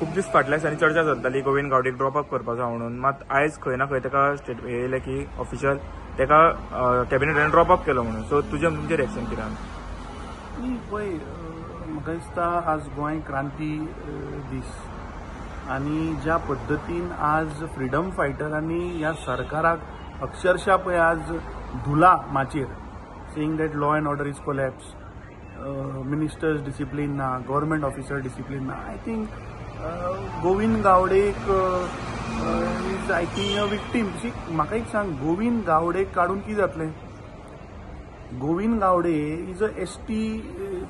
खूप दीस फाटल्या दिसांनी चर्चा चलताली गोविंद गावडेक ड्रॉप अप करपाचो म्हणून, मात आयज खंय ना खंय ताका स्टेट येयलें की ऑफिशियल ताका कॅबिनेटान ड्रॉप अप केलो म्हणून. सो तुजें तुमचें रिएक्शन कितें आहा? न्ही पळय, म्हाका दिसता आज गोंय क्रांती दीस आनी ज्या पद्दतीन आज फ्रिडम फायटरांनी ह्या सरकाराक अक्षरशा पळय आज धुला माचयेर, saying that law and order is collapse, ministers discipline ना, गव्हर्मेंट ऑफिसर डिसिप्लीन ना. I think Govind गावडेक is I think a victim. म्हाका एक सांग, गोविंद गावडेक काडून कितें जातलें? Govind Gawde is a ST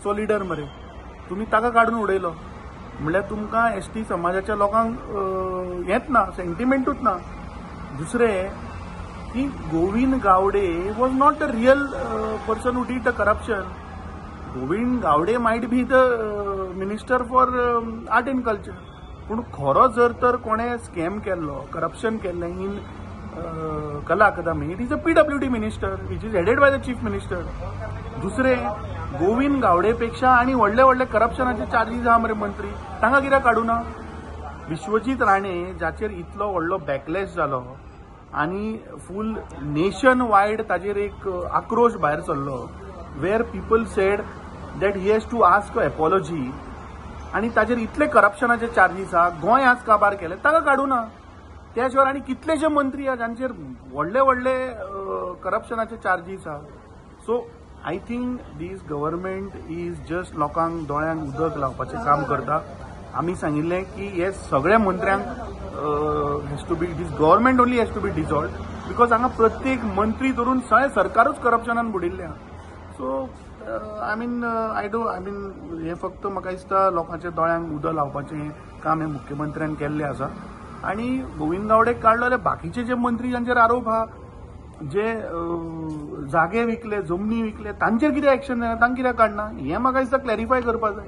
चो लिडर मरे, तुमी ताका काडून उडयलो म्हणल्यार तुमकां एसटी समाजाच्या लोकांक हेंच ना, सेंटिमेंटूच ना. दुसरें की Govind Gawde was not the real person who did the corruption. Govind Gawde might be the minister for art and culture, पूण खरो जर तर कोणें स्कॅम केल्लो, करप्शन केल्लें in Kala Akademi, it is a PWD minister which is headed by the chief minister. दुसरें, गोविंद गावडे पेक्षा आनी व्हडले व्हडले करप्शनाचे चार्जीस आहा मरे मंत्री, तांकां कित्याक काडूना? विश्वजीत राणे जाचेर इतलो व्हडलो बॅकलॅश जालो आनी फूल नेशन वायड ताजेर एक आक्रोश भायर सरलो, where people said that he has to ask apology, आनी ताजेर इतले करप्शनाचे चार्जीस आहा, गोंय आज काबार केलें, ताका काडूना. त्या शिवाय आनी कितलेशे मंत्री आहा जांचेर व्हडले व्हडले करप्शनाचे चार्जीस आहा. So I think this government is just लोकांक दोळ्यांक उदक लावपाचें काम करता. आमी सांगिल्लें की हे सगळ्या मंत्र्यांक has to be, this government only has to be dissolve, because हांगा प्रत्येक मंत्री धरून सगळें सरकारूच करप्शनान बुडिल्लें आहा. So I mean I do I mean हें फक्त म्हाका दिसता लोकांच्या दोळ्यांक उदक लावपाचें काम हें मुख्यमंत्र्यान केल्लें आसा. आनी गोविंद गावडेक काडलो जाल्यार बाकीचे जे मंत्री जांचेर आरोप आहा, जे जागे विकले, जमनी विकले, तांचेर कितें एक्शन जायना, तांकां कित्याक काडना, हें म्हाका दिसता क्लॅरिफाय करपाक जाय.